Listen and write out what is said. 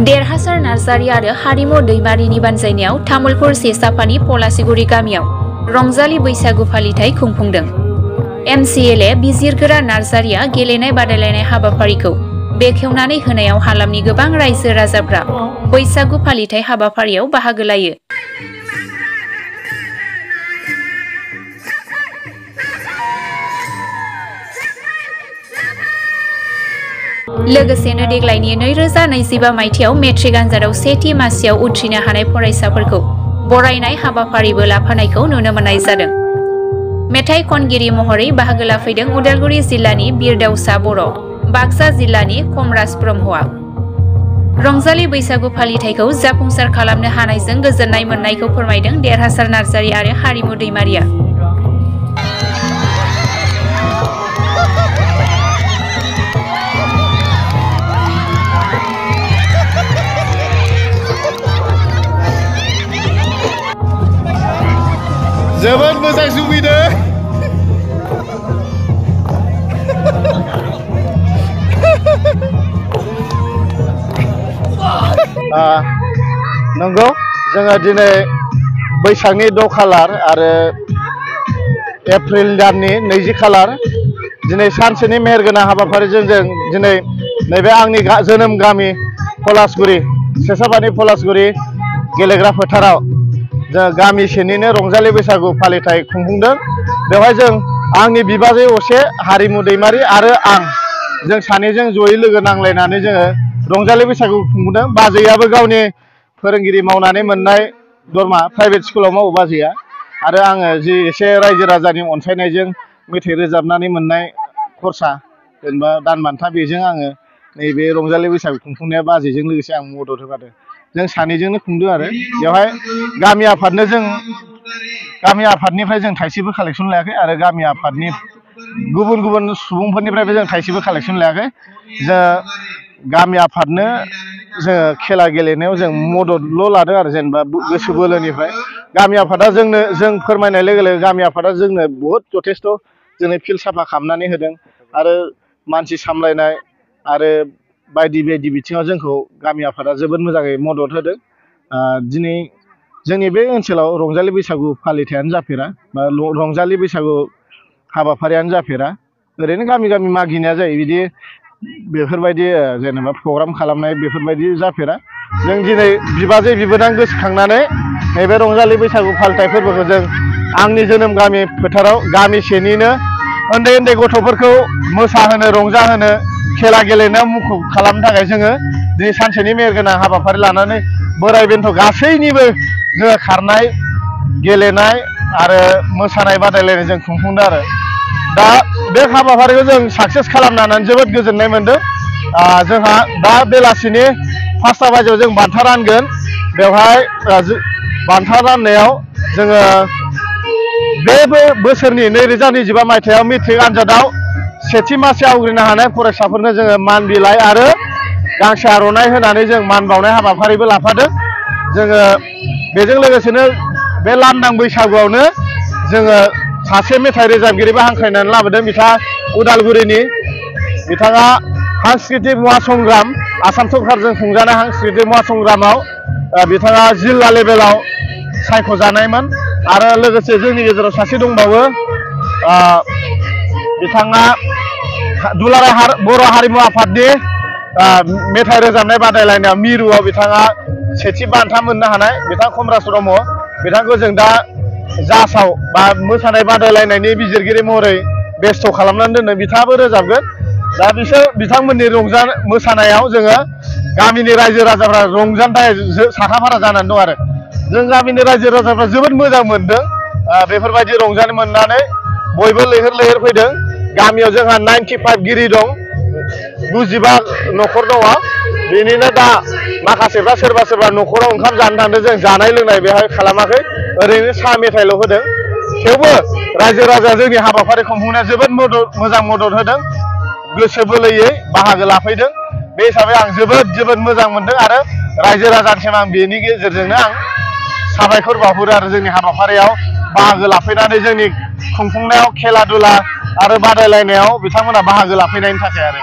देरहासार नार्जारी आरो हारिमु दैमारिनि बानजायनायाव तामुलपुर सेसाफानि पलासिगुरि गामियाव रंजालि बैसागु फालिथाय खुंफुंदों। MCLA बिजिरगोरा नार्जारिया गेलेनाय बादायलायनाय हाबाफारिखौ बेखेवनानै होनायाव हालामनि गोबां रायजो राजाफ्रा बैसागु फालिथाय हाबाफारियाव बाहागो लायो। लोगोसेनो देग्लायनि 2025 मायथाइयाव मेट्रिक आनजादाव सेथि मासियाव उथ्रिनो हानाय फरायसाफोरखौ बरायनाय हाबाफारिबो लाफानायखौ नुनो मोननाय जादों। मेथाइ खनगिरि महरै बाहागो लाफैदों उदालगुरि जिल्लानि बिरदावसा बर', बाक्सा जिल्लानि कमराज ब्रह्मआ। रंजालि बैसागु फालिथायखौ जाफुंसार खालामनो हानायजों गोजोननाय मोननायखौ फोरमायदों देरहासार नार्जारी आरो हारिमु दैमारिया। जोबोद मोजां सुबिदा नंगौ जोङो दिनै बैसागनि 6 खालार आरो एप्रिल दाननि 20 खालार दिनै सानसेनि मेहेरगोनां हाबाफारिजों जों दिनै नैबे आंनि जोनोम गामि पलासगुरि सेसाफानि पलासगुरि गेलेग्रा फोथाराव जों गामिसेनिनो रंजालि बैसागु फालिथाय खुंफुंदों। बेवहाय जों आंनि बिबाजै असे हारिमु दैमारि आरो आं जों सानैजों जयै लोगो नांलायनानै जोङो रंजालि बैसागु खुंफुंदों। बाजैयाबो गावनि फोरोंगिरि मावनानै मोननाय दरमा प्राइभेट स्कुलाव मावो बाजैया, आरो आङो जि एसे रायजो राजानि अनसायनायजों मेथाइ रोजाबनानै मोननाय खरसा जेनेबा दान बान्था बेजों आङो नैबे रंजालि बैसागु खुंफुंनाया बाजैजों लोगोसे आं मदद होफादों। जों सानैजोंनो खुंदों आरो बेवहाय गामि आफादनिफ्राय जों थाइसेबो कालेक्सन लायाखै आरो गामि आफादनि गुबुन गुबुन सुबुंफोरनिफ्रायबो जों थाइसेबो कालेक्सन लायाखै। जों गामि आफादनो जोङो खेला गेलेनायाव जों मददल' लादों आरो जेनेबा गोसो बोलोनिफ्राय। गामि आफादा जों फोरमायनाय लोगो लोगो गामि आफादा जोंनो बहुद जथेस्थ' जोंनो फिल्ड साफा खालामनानै होदों आरो मानसि सामलायनाय आरो बायदि बायदि बिथिङाव जोंखौ गामि आफादा जोबोद मोजाङै मदद होदों। दिनै जोंनि बे ओनसोलाव रंजालि बैसागु फालिथायानो जाफेरा बा रंजालि बैसागु हाबाफारियानो जाफेरा, ओरैनो गामि गामि मागिनाया जायो, बिदि बेफोरबायदि जेनेबा प्रग्राम खालामनाय बेफोरबायदि जाफेरा। जों दिनै बिबाजै बिबोनां गोसोखांनानै नैबे रंजालि बैसागु फालिथाय फोरबोखौ जों आंनि जोनोम गामि फोथाराव गामिसेनिनो उन्दै उन्दै गथ'फोरखौ मोसाहोनो रंजाहोनो खेला गेलेनायाव मुखुब खालामनो थाखाय जोङो दिनै सानसेनि मेहेरगोनां हाबाफारि लानानै बोराय बेन्थ' गासैनिबो जोङो खारनाय गेलेनाय आरो मोसानाय बादायलायनाय जों खुंफुंदों आरो दा बे हाबाफारिखौ जों साक्सेस खालामनानै जोबोद गोजोननाय मोनदों। जोंहा दा बेलासिनि 5टा बाजियाव जों बान्था रानगोन। बेवहाय बान्था राननायाव जोङो बे बोसोरनि 2025 मायथाइयाव मेट्रिक आनजादाव सेथि मासि आवग्रिनो हानाय फरायसाफोरनो जोङो मान बिलाइ आरो गांसे आर'नाइ होनानै जों मान बावनाय हाबाफारिबो लाफादों। जोङो बेजों लोगोसेनो बे लांदां बैसागुआवनो जोङो सासे मेथाइ रोजाबगिरिबो हांख्रायनानै लाबोदों। बिथाङा उदालगुरिनि, बिथाङा सांस्कृतिक महासंग्राम आसाम सरकारजों खुंजानाय सांस्कृतिक महासंग्रामाव बिथाङा जिल्ला लेभेलाव सायख'जानायमोन। आरो लोगोसे जोंनि गेजेराव सासे दंबावो, बिथाङा दुलाराय बर' हारिमु आफादनि मेथाइ रोजाबनाय बादायलायनायाव मिरुआव बिथाङा सेथि बान्था मोननो हानाय बिथां कमराज ब्रह्म। बिथांखौ जों दा जासाव बा मोसानाय बादायलायनायनि बिजिरगिरि महरै बेस्थ' खालामनानै दोनो। बिथाङाबो रोजाबगोन। दा बिथांमोननि मोसानायाव जोङो गामिनि रायजो राजाफ्रा रंजानो थाखाय साखाफारा जानानै दं आरो जों गामिनि रायजो राजाफ्रा जोबोद मोजां मोनदों। बेफोरबायदि रंजानो मोननानै बयबो लैहोर लैहोर फैदों। गामियाव जोंहा 95 गिरि दं, 95 न'खर दङ। बेनिनो दा माखासेफ्रा सोरबा न'खराव ओंखाम जानो थांदों। जों जानाय लोंनाय बेहाय खालामाखै, ओरैनो साहा मेथाइल' होदों। थेवबो रायजो राजा जोंनि हाबाफारि खुंफुंनाया जोबोद मोजां मदद होदों, गोसो बोलोयै बाहागो लाफैदों। बे हिसाबै आं जोबोद मोजां मोनदों आरो रायजो राजानिसिम आं बेनि गेजेरजोंनो आं साबायखर बावहरो आरो जोंनि हाबाफारियाव बाहागो लाफैनानै जोंनि खुंफुंनायाव खेला दुला आरो बादायलायनायाव बिथांमोना बाहागो लाफैनायनि थाखाय आरो